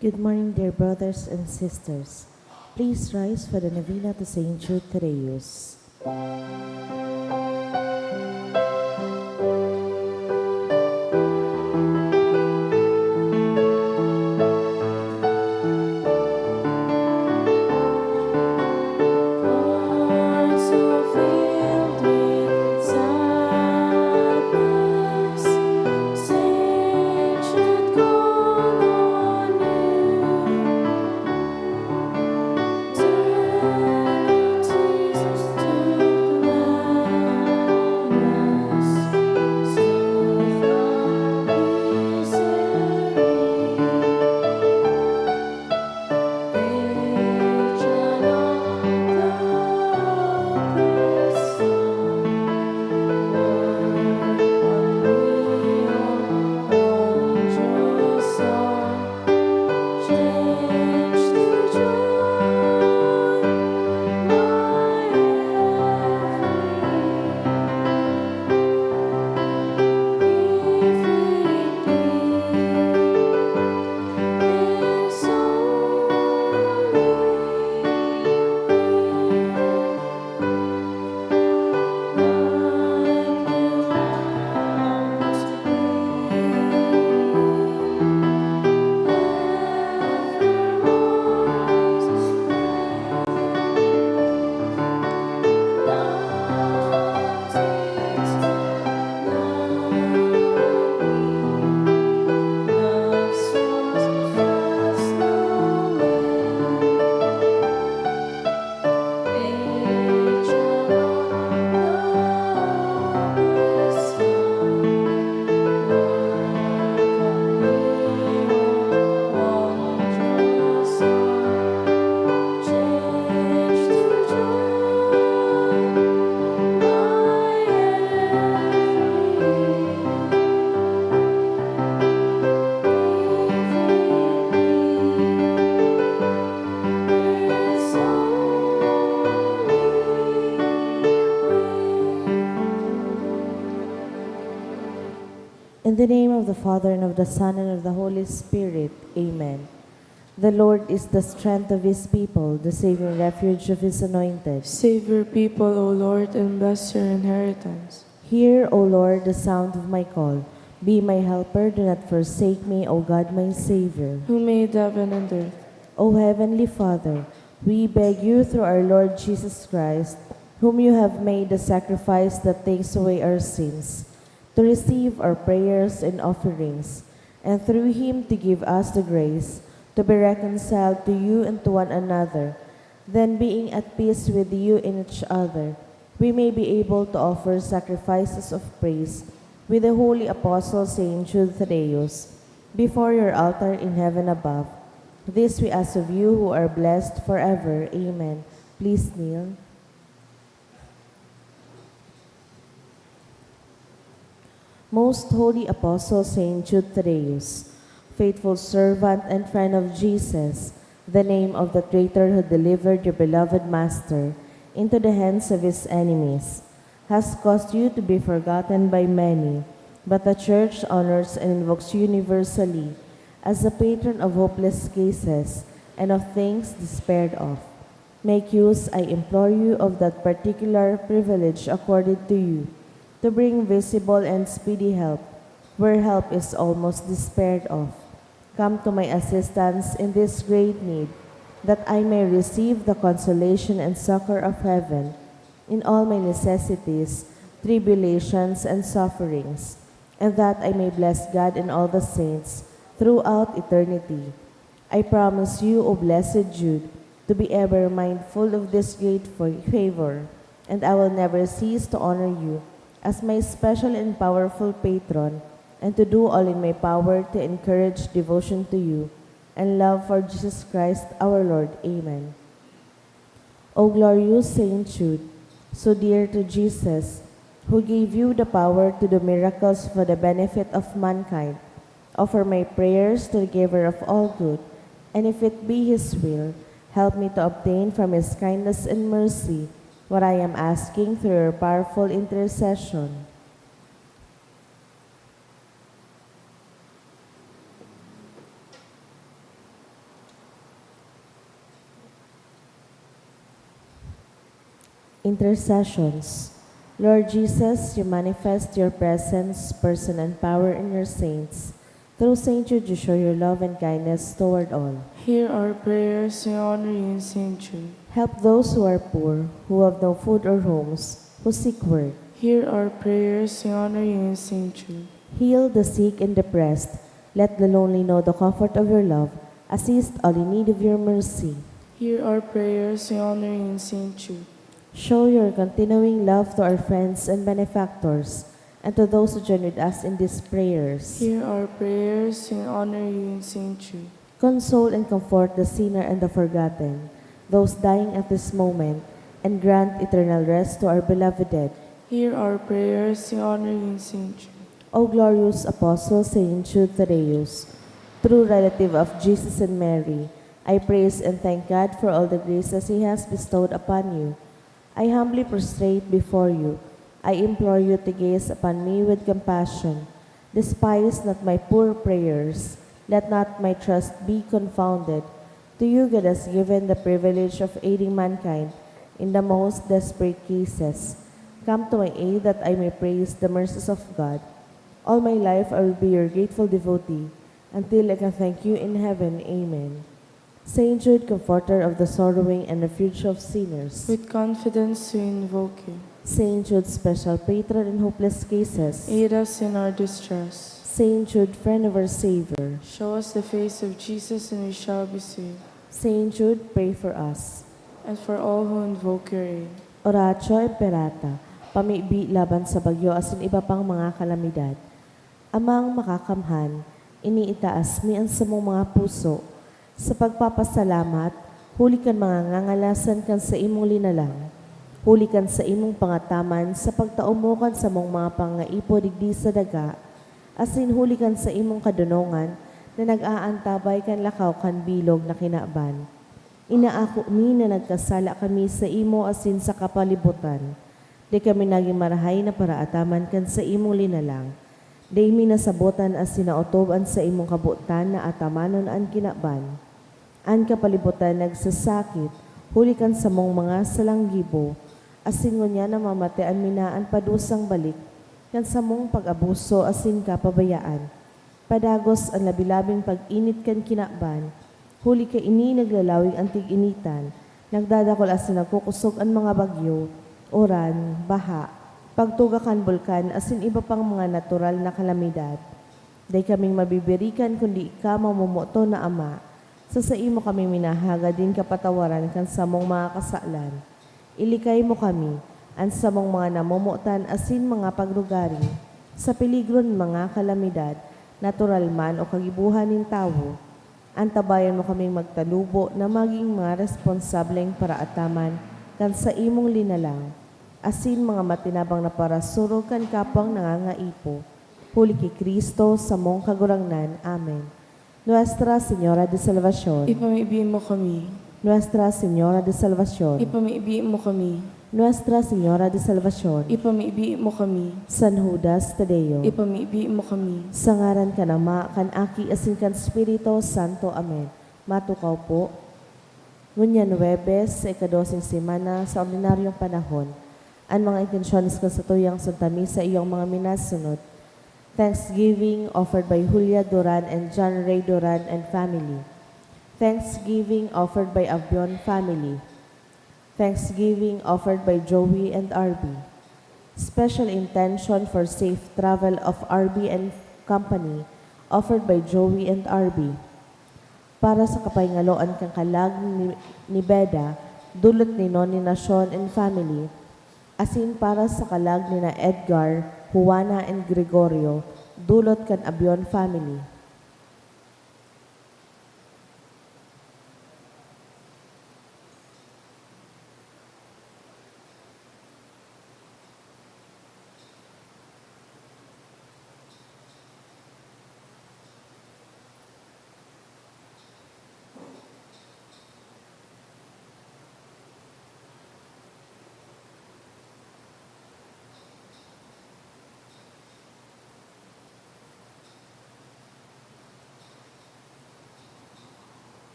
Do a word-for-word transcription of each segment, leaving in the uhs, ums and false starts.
Good morning, dear brothers and sisters. Please rise for the novena to Saint Jude Thaddeus. In the name of the Father, and of the Son, and of the Holy Spirit. Amen. The Lord is the strength of his people, the saving refuge of his anointed. Save your people, O Lord, and bless your inheritance. Hear, O Lord, the sound of my call. Be my helper, do not forsake me, O God, my Savior. Who made heaven and earth. O Heavenly Father, we beg you through our Lord Jesus Christ, whom you have made the sacrifice that takes away our sins, to receive our prayers and offerings, and through him to give us the grace to be reconciled to you and to one another. Then, being at peace with you and each other, we may be able to offer sacrifices of praise with the holy apostle Saint Jude Thaddeus before your altar in heaven above. This we ask of you, who are blessed forever. Amen. Please kneel. Most Holy Apostle Saint Jude Thaddeus, faithful servant and friend of Jesus, the name of the traitor who delivered your beloved Master into the hands of his enemies, has caused you to be forgotten by many, but the Church honors and invokes you universally as the patron of hopeless cases and of things despaired of. Make use, I implore you, of that particular privilege accorded to you, to bring visible and speedy help where help is almost despaired of. Come to my assistance in this great need, that I may receive the consolation and succor of heaven in all my necessities, tribulations, and sufferings, and that I may bless God and all the saints throughout eternity. I promise you, O blessed Jude, to be ever mindful of this great fa-, favor, and I will never cease to honor you as my special and powerful patron, and to do all in my power to encourage devotion to you and love for Jesus Christ our Lord. Amen. O glorious Saint Jude, so dear to Jesus, who gave you the power to do miracles for the benefit of mankind, offer my prayers to the Giver of all good, and if it be His will, help me to obtain from His kindness and mercy what I am asking through your powerful intercession. Intercessions. Lord Jesus, you manifest your presence, person, and power in your saints. Through Saint Jude, you show your love and kindness toward all. Hear our prayers, we honor you in Saint Jude. Help those who are poor, who have no food or homes, who seek work. Hear our prayers, we honor you in Saint Jude. Heal the sick and depressed. Let the lonely know the comfort of your love. Assist all in need of your mercy. Hear our prayers, we honor you in Saint Jude. Show your continuing love to our friends and benefactors, and to those who join with us in these prayers. Hear our prayers, we honor you in Saint Jude. Console and comfort the sinner and the forgotten, those dying at this moment, and grant eternal rest to our beloved dead. Hear our prayers, we honor you in Saint Jude. O glorious Apostle Saint Jude Thaddeus, true relative of Jesus and Mary, I praise and thank God for all the graces He has bestowed upon you. I humbly prostrate before you. I implore you to gaze upon me with compassion. Despise not my poor prayers. Let not my trust be confounded. To you God has given the privilege of aiding mankind in the most desperate cases. Come to my aid that I may praise the mercies of God. All my life I will be your grateful devotee, until I can thank you in heaven. Amen. Saint Jude, comforter of the sorrowing and refuge of sinners. With confidence we invoke you. Saint Jude, special patron in hopeless cases. Aid us in our distress. Saint Jude, friend of our Savior. Show us the face of Jesus and we shall be saved. Saint Jude, pray for us. And for all who invoke your aid. Oratio Imperata, pamibi laban sa bagyo asin iba pang mga kalamidad. Amang Makakamhan, iniitaas mi an samong mga puso sa pagpapasalamat huli kan mga ngangalasan kan saimong linalang, huli kan saimong pangataman sa pagtao mo kan samong mga pangaipo digdi sa daga, asin huli kan saimong kadonongan na nag-aantabay kan lakaw kan bilog na kinaban. Inaako mi na nagkasala kami saimo asin sa kapalibotan. Dai kami nagin marahay na paraataman kan saimong linalang. Dai mi nasabotan asin naotob an saimong kabotan na atamanon an kinaban. An kapalibotan nagsasakit huli kan samong mga salanggibo, asin ngunyan namamatean mi na an padusang balik kan samong pag-abuso asin kapabayaan. Padagos an labi-labing pag-init kan kinaban, huli kaini naglalawig an tig-initan, nagdadakul asin nagkukosog an mga bagyo, uran, baha, pagtuga kan bulkan asin iba pang mga natural na kalamidad. Dai kaming mabibirikan kundi ika, mamomoton na Ama. Sa saimo kami minahagad nin kapatawaran kan samong mga kasalan. Ilikay mo kami, an samong mga namomotan asin mga paglugaring, sa peligro nin mga kalamidad, natural man o kagibohan nin tawo. Antabayan mo kaming magtalubo na magin mga responsableng paraataman kan saimong linalang, asin mga matinabang na parasurog kan kapwang nangangaipo. Huli ki Cristo, samong Kagurangnan. Amen. Nuestra Señora de Salvacion. Ipamibi mo kami. Nuestra Señora de Salvacion. Ipamibi mo kami. Nuestra Señora de Salvacion. Ipamibi mo kami. San Judas Tadeo. Ipamibi mo kami. Sa ngaran kan Ama, kan Aki, asin kan Espiritu Santo. Amen. Matukaw po. Ngunyan Huwebes, sa ikadoseng semana sa ordinaryong panahon, an mga intensyones kan satuyang Santa Misa iyong mga minasunod. Thanksgiving offered by Julia Duran and John Ray Duran and family. Thanksgiving offered by Abion family. Thanksgiving offered by Joey and Arby. Special intention for safe travel of R B and company, offered by Joey and R B. Para sa kapahingaloan kan kalag ni, ni Beda, dulot ni Noni Nacion and family, asin para sa kalag ni na Edgar, Juana and Gregorio, dulot kan Abion family.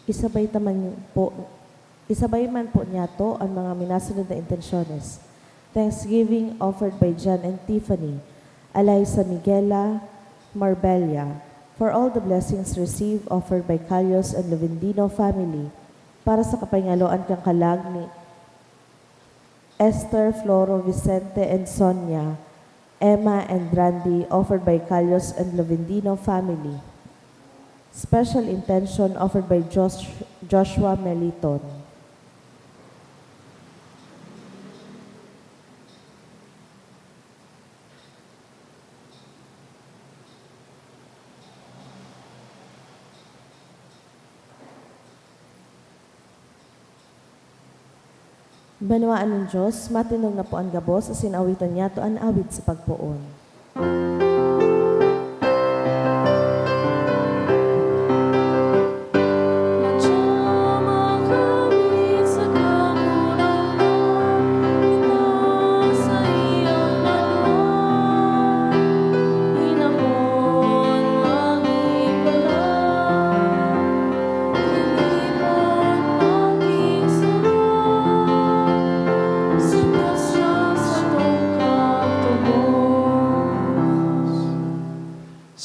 Isabay ta man po, isabay man po niyato an mga minasunod na intensyones. Thanksgiving offered by John and Tiffany, Eliza Miguela, Marbella, for all the blessings received offered by Calios and Lovendino family, para sa kapahingaloan kan kalag ni Esther, Floro, Vicente, and Sonia, Emma, and Randy, offered by Calios and Lovendino family. Special intention offered by Josh-, Joshua Meliton. Banwaan nin Dios, matindog na po an gabos asin awiton niyato an awit sa pagpoon.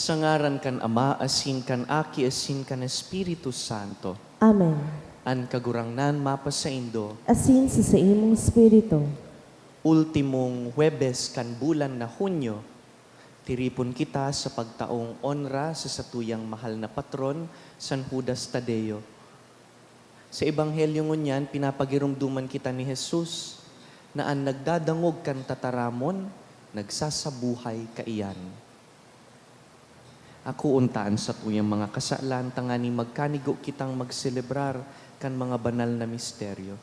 Sa ngaran kan Ama, asin kan Aki, asin kan Espiritu Santo. Amen. An Kagurangnan mapasaindo. Asin sa saimong espiritu. Ultimong Huwebes kan bulan na Hunyo, tiripon kita sa pagtaong onra sa satuyang mahal na patron, San Judas Tadeo. Sa Ebanghelyo ngunyan, pinapagiromdoman kita ni Jesus na an nagdadangog kan tataramon, nagsasabuhay kaiyan. Akoon ta an satuyang mga kasalan tanganing magkanigo kitang magselebrar kan mga banal na misteryo.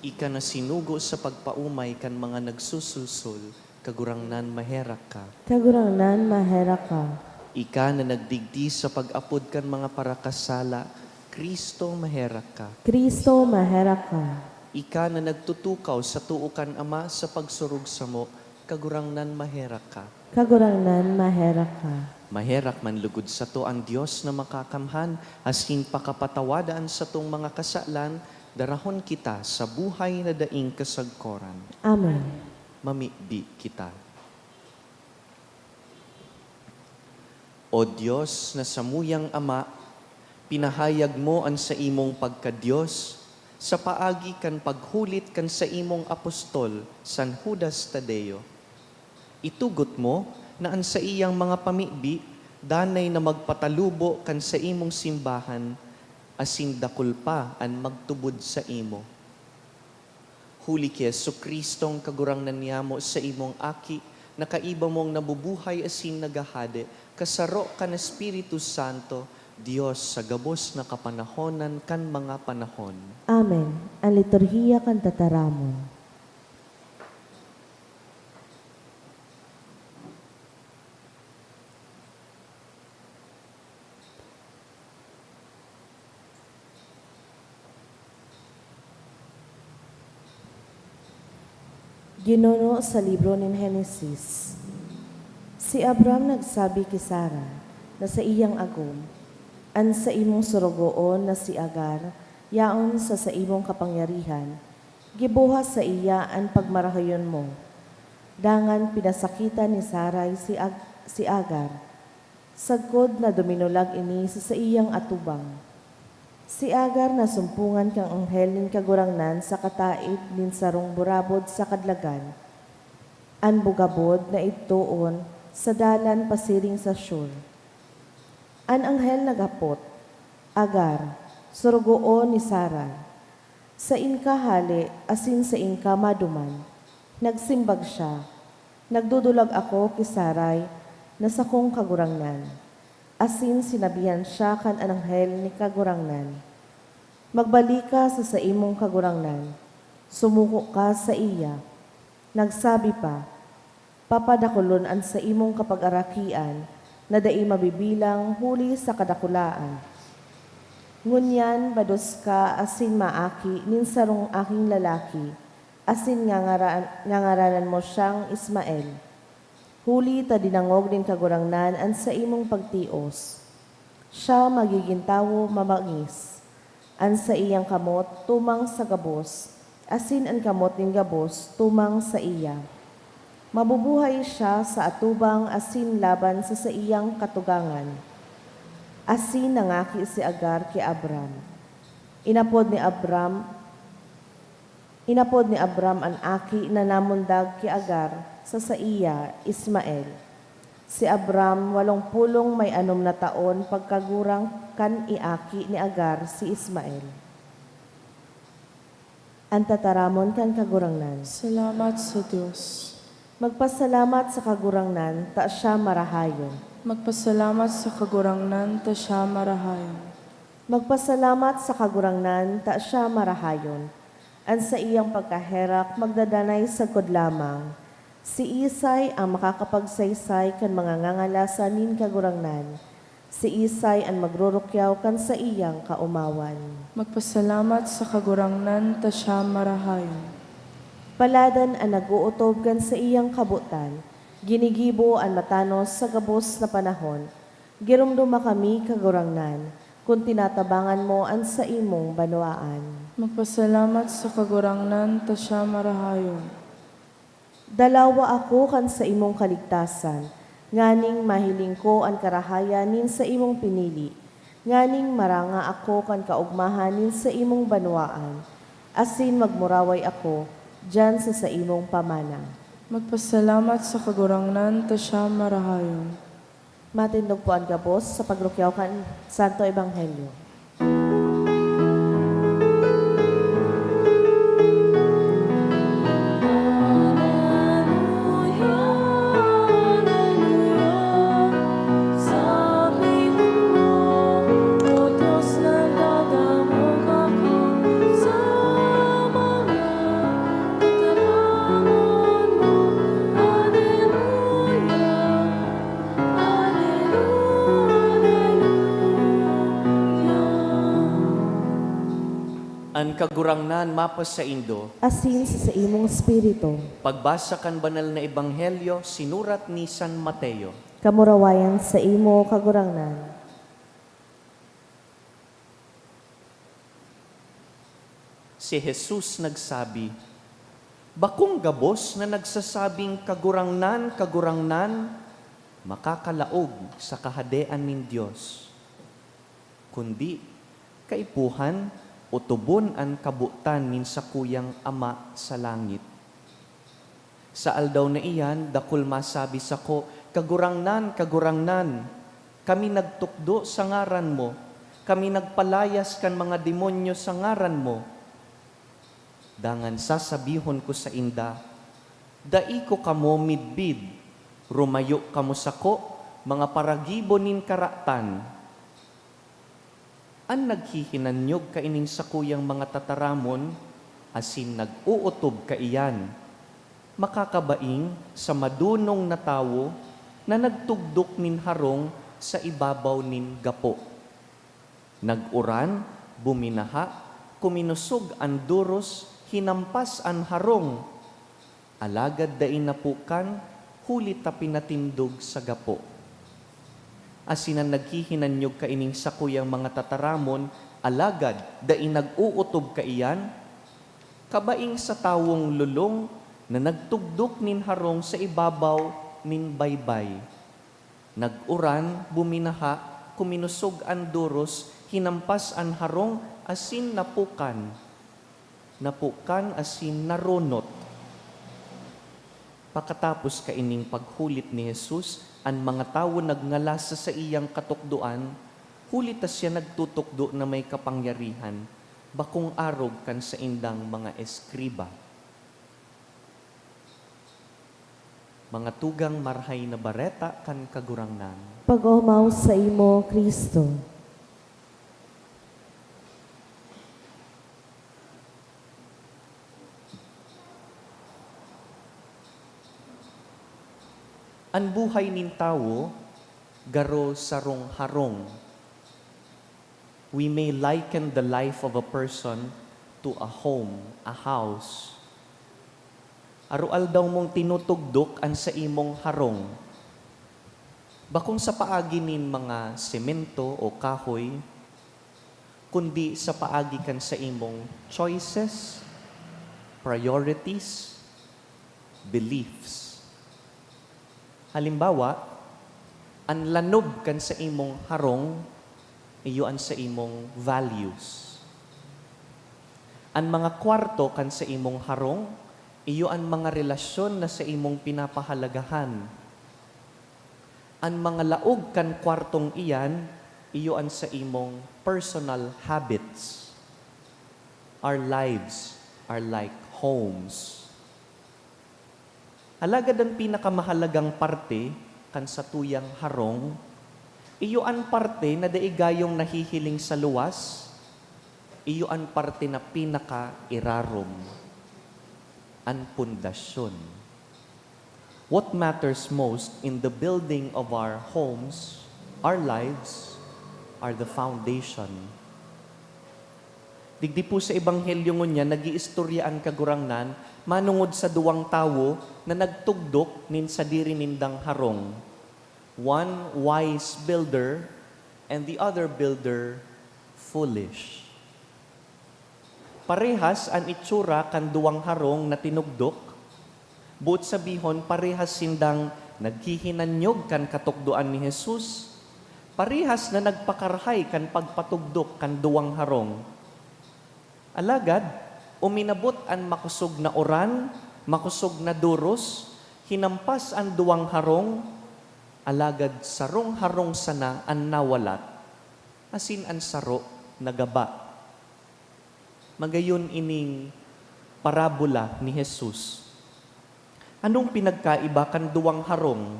Ika na sinugo sa pagpaomay kan mga nagsusulsol, Kagurangnan, maherak ka. Kagurangnan, maherak ka. Ika na nagdigdi sa pag-apod kan mga parakasala, Cristo, maherak ka. Cristo, maherak ka. Ika na nagtutukaw sa too kan Ama sa pagsurog samo, Kagurangnan, maherak ka. Kagurangnan, maherak ka. Maherak man lugod sato an Dios na makakamhan, asin pakapatawada an satong mga kasalan, darahon kita sa buhay na daing kasagkoran. Amen. Mamibi kita. O Dios na samuyang Ama, pinahayag mo an saimong pagka-Dios sa paagi kan paghulit kan saimong apostol, San Judas Tadeo. Itugot mo na an saiyang mga pamibi danay na magpatalubo kan saimong simbahan, asin dakul pa an magtubod saimo. Huli ki Jesu-Cristong Kagurangnan niyamo, sa imong Aki, na kaiba mong nabubuhay asin naghahade, kasaro kan Espiritu Santo, Dios sa gabos na kapanahonan kan mga panahon. Amen. An liturhiya kan tataramon. Ginuno sa libro nin Henesis. Si Abram nagsabi ki Sara na saiyang agom, "An saimong sorogoon na si Agar yaon sa saimong kapangyarihan, gibuha saiya an pagmarahayon mo." Dangan pinasakitan ni Sarai si Ag-, si Agar, sagkod na duminulag ini sa saiyang atubang. Si Agar nasumpongan kan anghel nin Kagurangnan sa kataed nin sarong burabod sa kadlagan. An bugabod na idtoon sa dalan pasiring sa Shur. An anghel naghapot, "Agar, sorogoon ni Sarai, saen ka hale asin saen ka maduman?" Nagsimbag siya, "Nagdudulag ako ki Sarai na sakong kagurangnan." Asin sinabihan siya kan anghel ni Kagurangnan, "Magbalik ka sa saimong kagurangnan, sumuko ka saiya." Nagsabi pa, "Papadakulon an saimong kapagarakian na dai mabibilang huli sa kadakulaan. Ngunyan bados ka asin maaki nin sarong aking lalaki, asin ngangara-, ngangaranan mo siyang Ismael. Huli ta dinangog nin Kagurangnan an saimong pagtios. Siya magigin tawo mabangis. An saiyang kamot tumang sa gabos, asin an kamot nin gabos tumang saiya. Mabubuhay siya sa atubang asin laban sa saiyang katugangan." Asin nangaki si Agar ki Abram. Inapod ni Abram, inapod ni Abram an aki na namundag ki Agar sa saiya, Ismael. Si Abram, walong pulong may anom na taon pagkagurang kan iaki ni Agar si Ismael. An tataramon kan Kagurangnan. Salamat sa Dios. Magpasalamat sa Kagurangnan, ta siya marahayon. Magpasalamat sa Kagurangnan, ta siya marahayon. Magpasalamat sa Kagurangnan, ta siya marahayon. An saiyang pagkaherak magdadanay sagkod lamang. Siisay ang makakapagsaysay kan mga ngangalasan nin Kagurangnan? Siisay an magrurukyaw kan saiyang kaomawan? Magpasalamat sa Kagurangnan, ta siya marahayon. Paladan an nag-ootob kan saiyang kabotan, ginigibo an matanos sa gabos na panahon. Giromdoma kami, Kagurangnan, kun tinatabangan mo an saimong banwaan. Magpasalamat sa Kagurangnan, ta siya marahayon. Dalawa ako kan saimong kaligtasan, nganing mahiling ko an karahayan nin saimong pinili, nganing maranga ako kan kaogmahan nin saimong banwaan, asin magmuraway ako diyan sa saimong pamana. Magpasalamat sa Kagurangnan, ta siya marahayon. Matindog po an gabos sa pagrukyaw kan Santo Ebanghelyo. An Kagurangnan mapasaindo. Asin sa saimong espiritu. Pagbasa kan Banal na Ebanghelyo sinurat ni San Mateo. Kamurawayan saimo, Kagurangnan. Si Jesus nagsabi, "Bakong gabos na nagsasabing, 'Kagurangnan, Kagurangnan,' makakalaog sa Kahadean nin Dios. Kundi, kaipuhan, otobon an kabotan nin sakuyang Ama sa langit." Sa aldaw na iyan, dakul masabi sako, 'Kagurangnan, Kagurangnan, kami nagtukdo sa ngaran mo, kami nagpalayas kan mga demonyo sa ngaran mo.' Dangan sasabihon ko sainda, 'Dai ko kamo midbid! Rumayo kamo sako, mga paragibo nin karatan!' An naghihinanyog kaining sakuyang mga tataramon asin nag-ootob kaiyan, makakabaing sa madonong na tawo na nagtugdok nin harong sa ibabaw nin gapo. Nag-uran, buminaha, kuminosog an doros, hinampas an harong, alagad dai napukan, huli ta pinatindog sa gapo. Asin an naghihinanyog kaining sakuyang mga tataramon, alagad dai nag-ootob kaiyan, kabaing sa tawong lolong na nagtugdok nin harong sa ibabaw nin baybay. Nag-uran, buminaha, kuminosog an doros, hinampas an harong asin napukan. Napukan asin narunot. Pakatapos kaining paghulit ni Jesus, an mga tawo nagngalas sa saiyang katukdoan, huli ta siya nagtutukdo na may kapangyarihan, bakong arog kan saindang mga eskriba. Mga tugang, Marahay na Bareta kan Kagurangnan. Pag-omaw saimo, Cristo. An buhay nin tawo garo sarong harong. We may liken the life of a person to a home, a house. Aroaldaw mong tinutugdok an saimong harong. Bakong sa paagi nin mga semento o kahoy, kundi sa paagi kan saimong choices, priorities, beliefs. Halimbawa, an lanob kan saimong harong, iyo an saimong values. An mga kwarto kan saimong harong, iyo an mga relasyon na saimong pinapahalagahan. An mga laog kan kwartong iyan, iyo an saimong personal habits. Our lives are like homes. Alagad an pinakamahalagang parte kan satuyang harong, iyo an parte na dai gayong nahihiling sa luwas, iyo an parte na pinakairarom, an pundasyon. What matters most in the building of our homes, our lives, are the foundation. Digdi po sa Ebanghelyo ngunyan, nag-iistorya an Kagurangnan manongod sa duwang tawo na nagtugdok nin sadiri nindang harong. One wise builder and the other builder foolish. Parehas an itsura kan duwang harong na tinugdok, boot sabihon, parehas sindang naghihinanyog kan katukdoan ni Jesus, parehas na nagpakarahay kan pagpatugdok kan duwang harong. Alagad, uminabot an makosog na uran, makosog na doros, hinampas an duwang harong, alagad sarong harong sana an nawalat, asin an saro nagaba. Magayon ining parabola ni Jesus. Anong pinagkaiba kan duwang harong?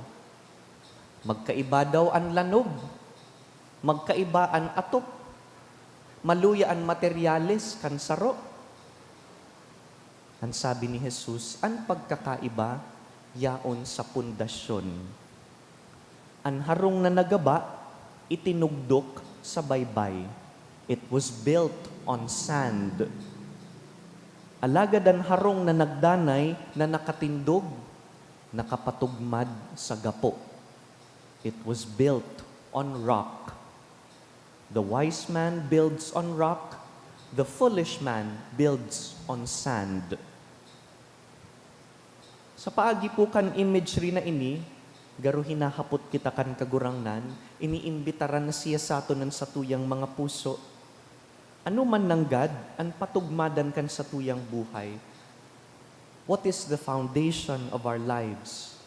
Magkaiba daw an lanog, magkaiba an atop, maluya an materyales kan saro. An sabi ni Jesus, an pagkakaiba yaon sa pundasyon. An harong na nagaba, itinugdok sa baybay. It was built on sand. Alagad an harong na nagdanay na nakatindog, nakapatugmad sa gapo. It was built on rock. The wise man builds on rock, the foolish man builds on sand. Sa paagi po kan imagery na ini, garo hinahapot kita kan Kagurangnan, iniimbitaran na siya sa aton an satuyang mga puso. Ano man nanggad an patugmadan kan satuyang buhay? What is the foundation of our lives?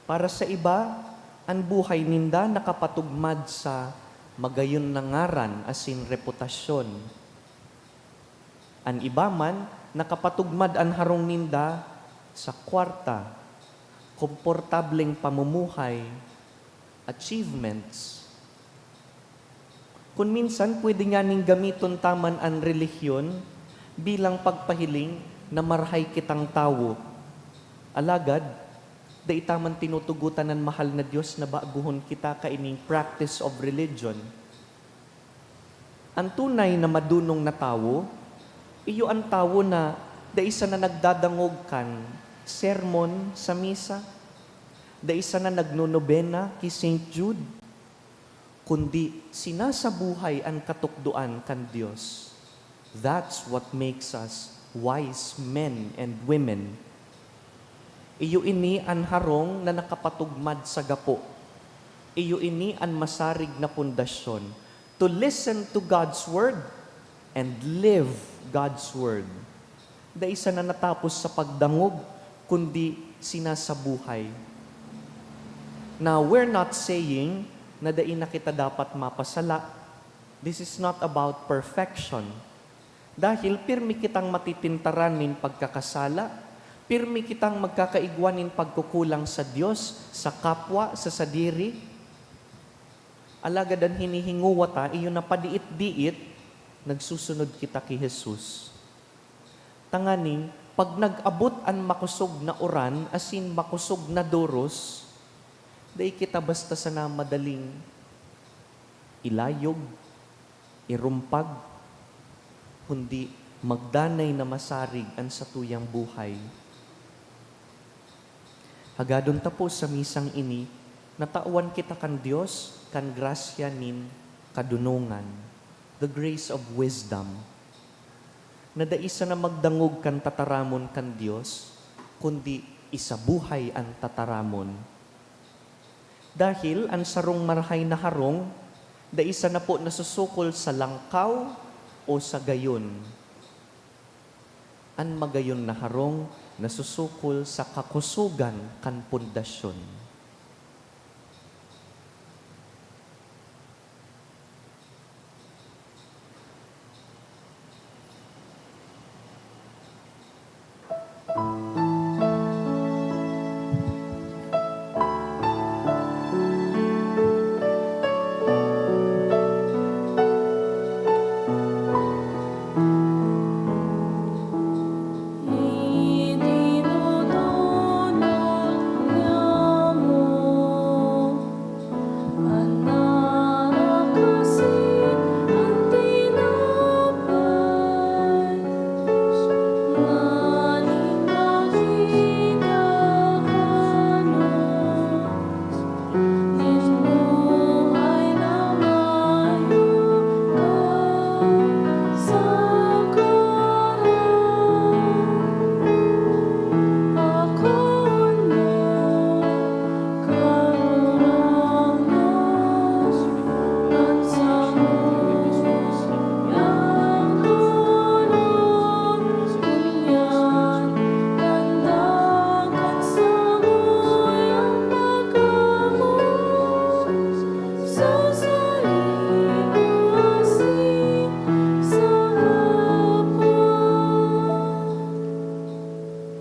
Para sa iba, an buhay ninda nakapatugmad sa magayon na ngaran asin reputasyon. An iba man, nakapatugmad an harong ninda sa kwarta, komportableng pamumuhay, achievements. Kun minsan, pwede nganing gamiton ta man an relihiyon bilang pagpahiling na marahay kitang tawo. Alagad, dai ta man tinutugotan an mahal na Dios na baguhon kita kaining practice of religion. An tunay na madonong na tawo, iyo an tawo na dai sana nagdadangog kan sermon sa misa, dai sana nagnonobena ki Saint Jude, kundi sinasabuhay an katukdoan kan Dios. That's what makes us wise men and women. Iyo ini an harong na nakapatugmad sa gapo. Iyo ini an masarig na pundasyon, to listen to God's word and live God's word. Dai sana natapos sa pagdangog, kundi sinasabuhay. Now, we're not saying na dai na kita dapat mapasala. This is not about perfection. Dahil pirmi kitang matipintaran nin pagkakasala, pirmi kitang magkakaigwa nin pagkukulang sa Dios, sa kapwa, sa sadiri. Alagad an hinihingowa ta, iyo na padiit-diit, nagsusunod kita ki Jesus. Tanganing, pag nag-abot an makosog na uran asin makosog na doros, dai kita basta sana madaling ilayog, irumpag, kundi magdanay na masarig an satuyang buhay. Hagadon ta po sa misang ini, natawan kita kan Dios kan grasya nin kadonongan, the grace of wisdom, na dai sana magdangog kan tataramon kan Dios, kundi isabuhay an tataramon. Dahil an sarong marahay na harong dai sana po nasusukol sa langkaw o sa gayon. An magayon na harong nasusukol sa kakusogan kan pundasyon.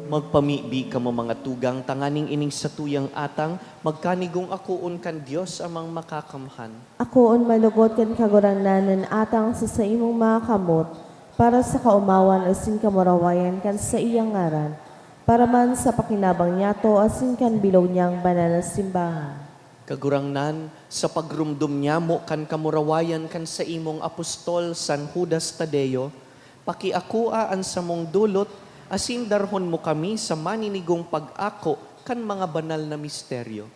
Magpamibi kamo, mga tugang, tanganing ining satuyang atang magkanigong akoon kan Dios Amang Makakamhan. Akoon malugod kan Kagurangnan an atang sa saimong mga kamot, para sa kaomawan asin kamurawayan kan saiyang ngaran, para man sa pakinabang niyato asin kan bilog niyang banal na simbahan. Kagurangnan, sa pagromdom nyamo kan kamurawayan kan saimong apostol San Judas Tadeo, pakiakoa an samong dolot asin darhon mo kami sa maninigong pag-ako kan mga banal na misteryo.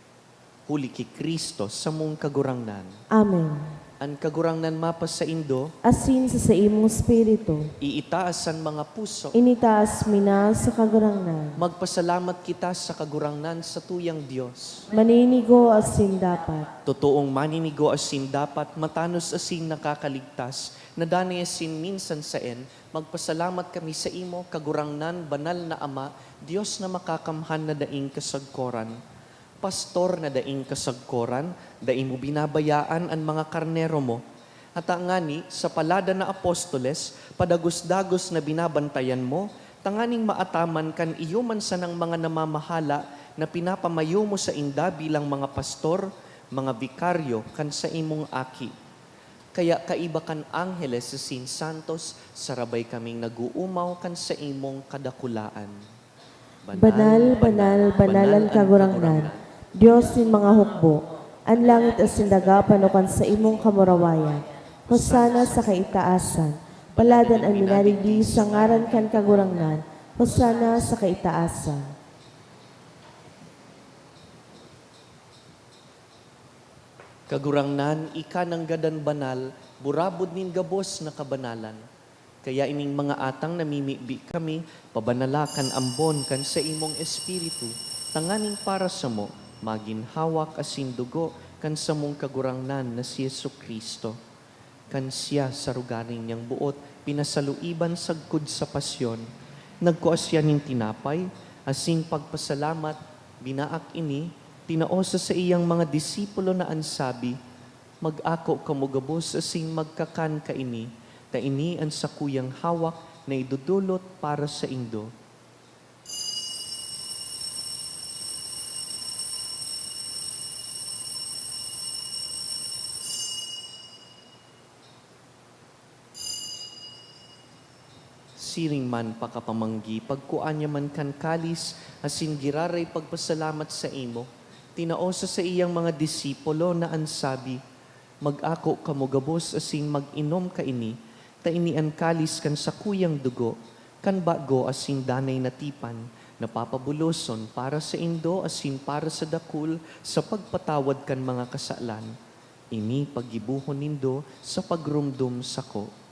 Huli ki Cristo, samong Kagurangnan. Amen. An Kagurangnan mapasaindo. Asin sa saimong espiritu. Iitaas an mga puso. Initaas mi na sa Kagurangnan. Magpasalamat kita sa Kagurangnan, satuyang Dios. Maninigo asin dapat. Totoong maninigo asin dapat, matanos asin nakakaligtas, na danay asin minsan saen, magpasalamat kami saimo, Kagurangnan, banal na Ama, Dios na makakamhan na daing kasagkoran. Pastor na daing kasagkoran, dai mo binabayaan an mga karnero mo. Hata ngani, sa paladan na apostoles, padagos-dagos na binabantayan mo, tanganing maataman kan iyo man sanang mga namamahala na pinapamayo mo sainda bilang mga pastor, mga bikaryo kan saimong Aki. Kaya kaiba kan angheles asin santos, sarabay kaming nag-uumaw kan saimong kadakulaan. Banal, banal, banal an Kagurangnan, Dios nin mga hukbo. An langit asin daga pano kan saimong kamurawayan. Hosana sa kaitaasan. Paladan an minadigdi sa ngaran kan Kagurangnan. Hosana sa kaitaasan. Kagurangnan, ika nanggadan banal, burabod nin gabos na kabanalan. Kaya ining mga atang namimibi kami, pabanala kan ambon kan saimong Espiritu, tanganing para samo magin hawak asin dugo kan samong Kagurangnan na si Jesu-Cristo. Kan siya sa rogaring niyang boot pinasaluiban sagkod sa pasyon, nagkua siya nin tinapay, asin pagpasalamat, binaak ini, tinao sa saiyang mga disipulo na an sabi, "Mag-ako kamo gabos asin magkakan kaini, ta ini an sakuyang hawak na idodolot para saindo." Siring man pakapamanggi, pagkua niya man kan kalis asin giraray pagpasalamat saimo, tinao sa saiyang mga disipulo na an sabi, "Mag-ako kamo gabos asin mag-inom kaini, ta ini an kalis kan sakuyang dugo, kan bago asin danay na tipan, na papabuloson para saindo asin para sa dakul sa pagpatawad kan mga kasalan. Ini paggibohon nindo sa pagromdom sako."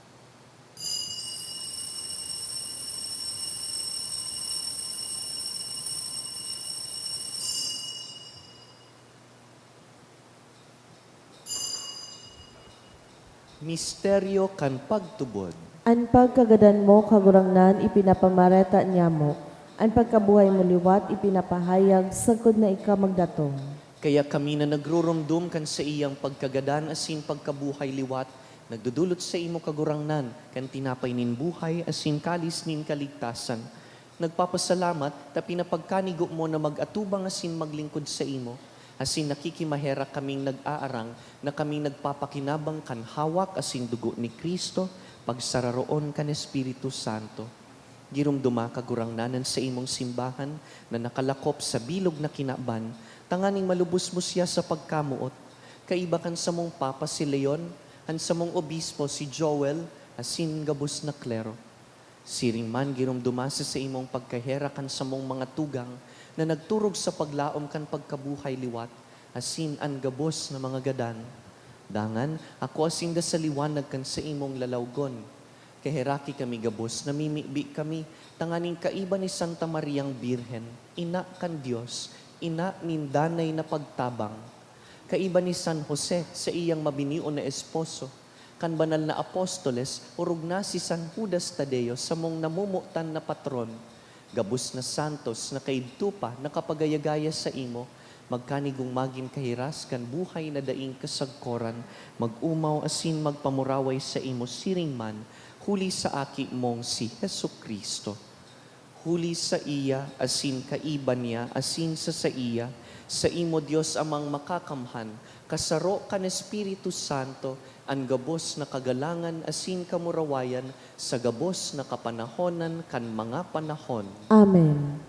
Misteryo kan pagtubod. An pagkagadan mo, Kagurangnan, ipinapamareta niamo. An pagkabuhay mo liwat ipinapahayag sagkod na ika magdatong. Kaya kami na nagruromdom kan saiyang pagkagadan asin pagkabuhay liwat, nagdodolot saimo, Kagurangnan, kan tinapay nin buhay asin kalis nin kaligtasan. Nagpapasalamat ta pinapagkanigo mo na mag-atubang asin maglingkod saimo, asin nakikimaherak kaming nag-aarang na kami nagpapakinabang kan hawak asin dugo ni Cristo, pagsararoon kan Espiritu Santo. Giromdoma, Kagurangnan, an saimong simbahan na nakalakop sa bilog na kinaban, tanganing malubos mo siya sa pagkamoot, kaiba kan samong Papa si Leon, an samong Obispo si Joel, asin gabos na klero. Siring man, giromdoma sa saimong pagkaherak an samong mga tugang na nagturog sa paglaom kan pagkabuhay liwat, asin an gabos na mga gadan. Dangan, akua sinda sa liwanag kan saimong lalawgon. Kaheraki kami gabos, namimibi kami, tanganing kaiba ni Santa Mariang Birhen, ina kan Dios, ina nin danay na pagtabang. Kaiba ni San Jose, saiyang mabinion na esposo, kan banal na apostoles, orog na si San Judas Tadeo, samong namomotan na patron. Gabos na santos na kaidto pa nakapagaya-gaya saimo, magkanigong magin kahiras kan buhay na daing kasagkoran, mag-omaw asin magpamuraway saimo siring man, huli sa Aki mong si Jesu-Cristo. Huli saiya, asin kaiba niya, asin sa saiya, saimo, Dios Amang Makakamhan, kasaro kan Espiritu Santo, an gabos na kagalangan asin kamurawayan sa gabos na kapanahonan kan mga panahon. Amen.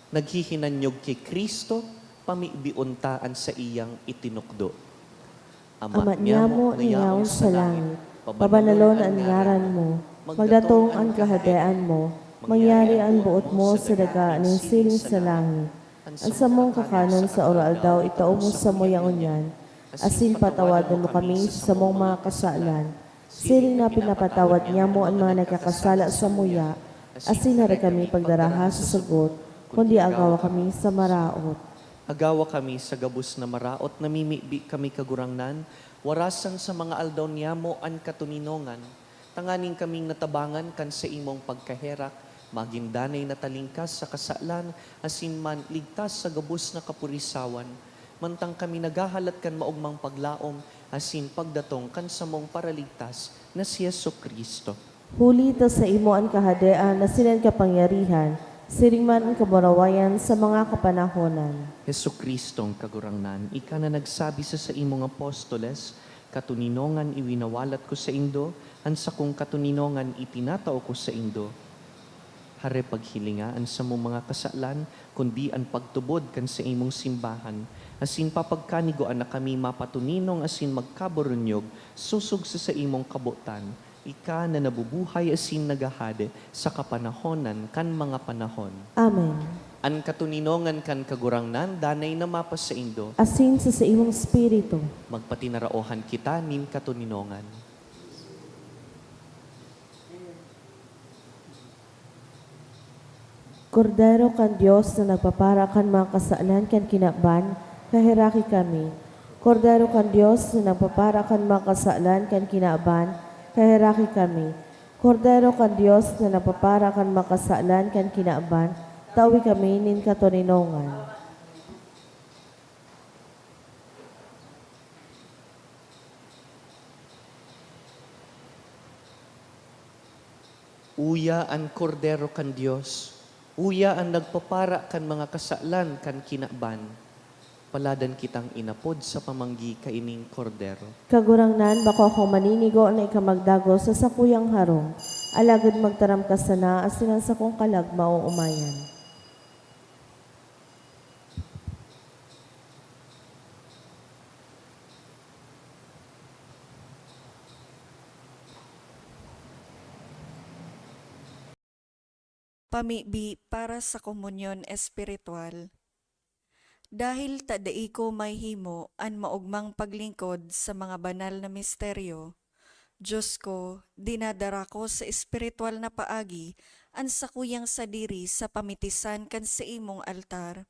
Naghihinanyog ki Cristo, pamibion ta an saiyang itinukdo. Ama niamo na yaon sa langit, pabanalon an ngaran mo, magdatong an kahadean mo, mangyari an boot mo sa daga nin siring sa langit. An samong kakanon sa aroaldaw itao mo samuya ngunyan, asin patawadon mo kami sa samong mga kasalan, siring na pinapatawad niamo an mga nagkakasala samuya, asin harayo kami pagdaraha sa sagot, kundi agawa kami sa maraot. Agawa kami sa gabos na maraot, namimibi kami, Kagurangnan, warasan sa mga aldaw niyamo an katoninongan, tanganing kaming natabangan kan saimong pagkaherak, Magin danay na talingkas sa kasalan asin man ligtas sa gabos na kapurisawan, mantang kami naghahalat kan maogmang paglaom asin pagdatong kan samong Paraligtas na si Jesu-Cristo. Huli ta saimo an kahadean asin an kapangyarihan, siring man an kamurawayan sa mga kapanahonan. Jesu-Cristong Kagurangnan, ika na nagsabi sa saimong apostoles, "Katoninongan iwinawalat ko saindo, an sakong katoninongan itinatao ko saindo." Hare paghilinga an samong mga kasalan, kundi an pagtubod kan saimong simbahan, asin papagkanigoan na kami mapatoninong asin magkaburunyog sosog sa saimong kabotan, ika na nabubuhay asin naghahade sa kapanahonan kan mga panahon. Amen. An katoninongan kan Kagurangnan danay na mapasaindo. Asin sa saimong espiritu. Magpatinaraohan kita nin katoninongan. Kordero kan Dios na nagpapara kan mga kasalan kan kinaban, kaheraki kami. Kordero kan Dios na nagpapara kan mga kasalan kan kinaban, kaheraki kami. Kordero kan Dios na nagpapara kan mga kasalan kan kinaban, tawi kami nin katoninongan. Uya an Kordero kan Dios, uya an nagpapara kan mga kasalan kan kinaban. Paladan kitang inapod sa pamanggi kaining Kordero. Kagurangnan, bako akong maninigo na ika magdagos sa sakuyang harong, alagad magtaram ka sana asin an sakong kalag maoomayan. Pamibi para sa komunyon espiritual. Dahil ta dai ko mahihimo an maogmang paglingkod sa mga banal na misteryo, Dios ko, dinadara ko sa espiritual na paagi an sakuyang sadiri sa pamitisan kan saimong altar.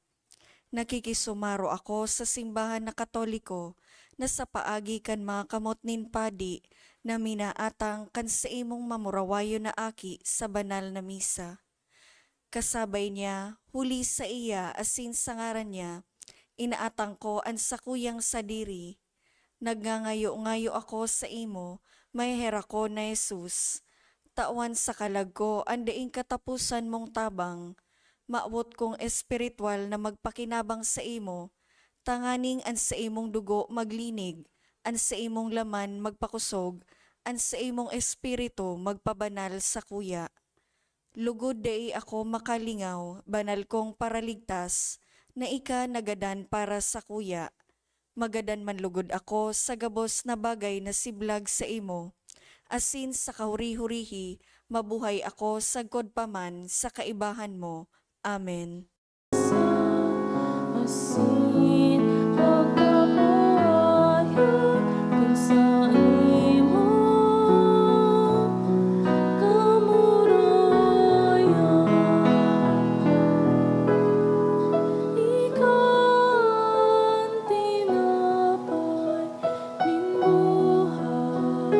Nakikisumaro ako sa simbahan na Katoliko na sa paagi kan mga kamot nin padi na minaatang kan saimong mamurawayon na aki sa banal na misa. Kasabay niya, huli saiya asin sa ngaran niya, inaatang ko an sakuyang sadiri. Nagngangayo-ngayo ako saimo, maheherak ko na Jesus. Tawan sa kalag ko an daing kataposan mong tabang. Mawot kong espiritual na magpakinabang saimo, tanganing an saimong dugo maglinig, an saimong laman magpakosog, an saimong espiritu magpabanal sakuya. Lugod dai ako makalingaw, banal kong Paraligtas, na ika nagadan para sakuya. Magadan man lugod ako sa gabos na bagay na siblag saimo, asin sa kahuri-hurihi mabuhay ako sagkod pa man sa kaibahan mo. Amen. Asin pagkabuhayan kan saimong kamurayan. Ika an tinapay nin buhay.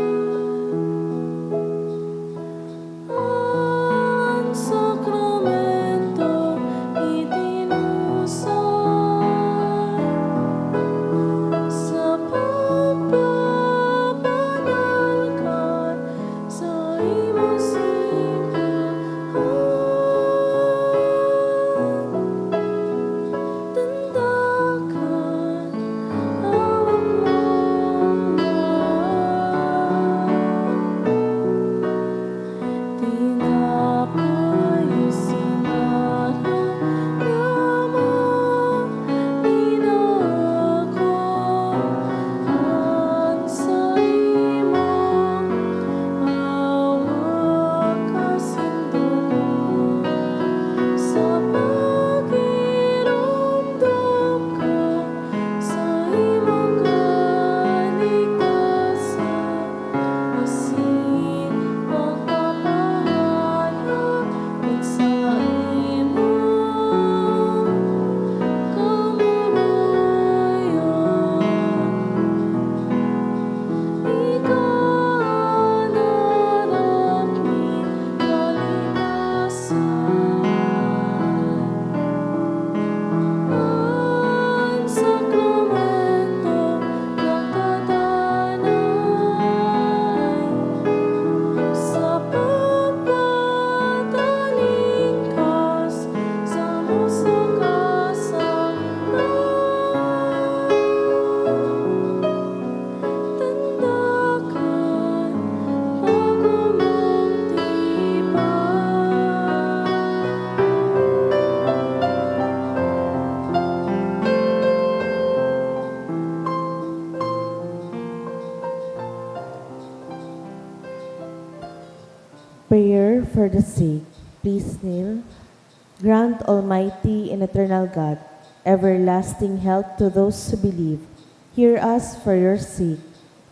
An sakramentong itinusod. Prayer for the sick. Please kneel. Grant, Almighty and eternal God, everlasting health to those who believe. Hear us for your sake,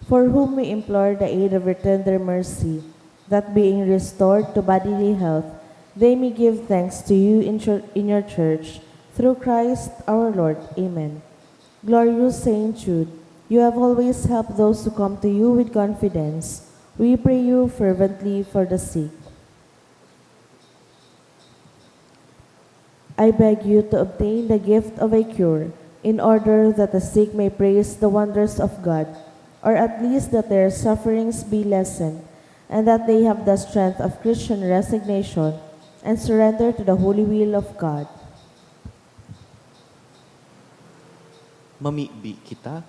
for whom we implore the aid of your tender mercy, that being restored to bodily health, they may give thanks to you in, chur- in your church, through Christ our Lord. Amen. Glorious Saint Jude, you have always helped those who come to you with confidence. We pray you fervently for the sick. I beg you to obtain the gift of a cure, in order that the sick may praise the wonders of God, or at least that their sufferings be lessened, and that they have the strength of Christian resignation and surrender to the holy will of God. Mamibi kita.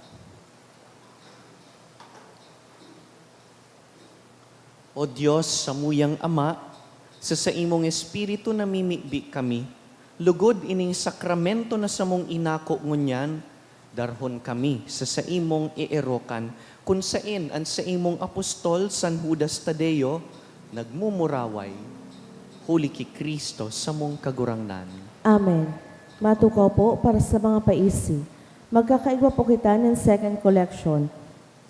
O Dios, samuyang Ama, sa saimong Espiritu namimibi kami, lugod ining sakramento na samong inako ngunyan, darhon kami sa saimong eerokan, kun saen an saimong apostol, San Judas Tadeo, nagmumuraway, huli ki Cristo samong Kagurangnan. Amen. Matukaw po para sa mga paisi. Magkakaigwa po kita nin second collection.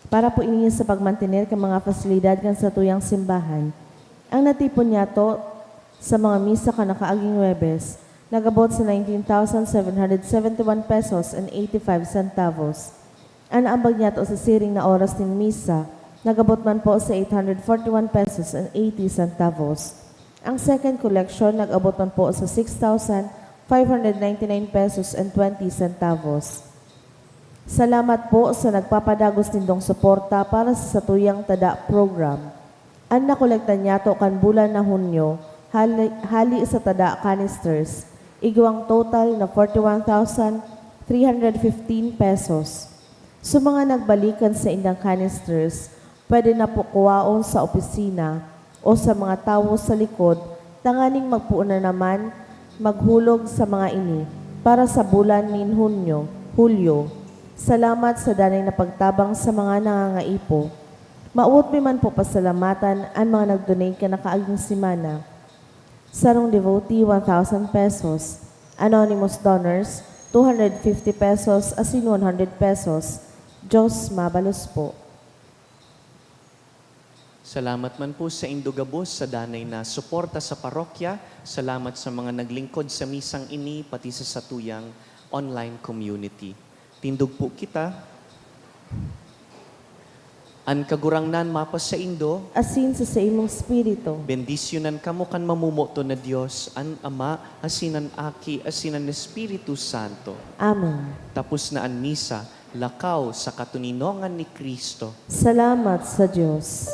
Para po ini sa pagmantener kan mga pasilidad kan satuyang simbahan. Ang natipon niyato sa mga misa kan nakaaging Huwebes, nag-abot sa nineteen thousand seven hundred seventy-one pesos and eighty-five centavos. An naambag niyato sa siring na oras nin misa, nag-abot man po sa eight hundred forty-one pesos and eighty centavos. Ang second collection nag-abot man po sa six thousand five hundred ninety-nine pesos and twenty centavos. Salamat po sa nagpapadagos nindong suporta para sa satuyang tada program. An nakolekta niyato kan bulan na Hunyo, hali, hali sa tada canisters, igwang total na forty-one thousand three hundred fifteen pesos. Sa mga nagbalik kan saindang canisters, pwede na po kuwaon sa opisina o sa mga tawo sa likod tanganing magpoon na naman maghulog sa mga ini para sa bulan nin Hunyo, Hulyo. Salamat sa danay na pagtabang sa mga nangangaipo. Mawot mi man po pasalamatan an mga nag-donate kan nakaaging semana. Sarong devotee, one thousand pesos. Anonymous donors, two hundred fifty pesos asin one hundred pesos. Diyos mabalos po. Salamat man po saindo gabos sa danay na suporta sa parokya. Salamat sa mga naglingkod sa misang ini, pati sa satuyang online community. Tindog po kita. An Kagurangnan mapasaindo. Asin sa saimong espiritu. Bendisyonan kamo kan mamomoton na Dios, an Ama, asin an Aki, asin an Espiritu Santo. Amen. Tapos na an misa, lakaw sa katoninongan ni Cristo. Salamat sa Dios.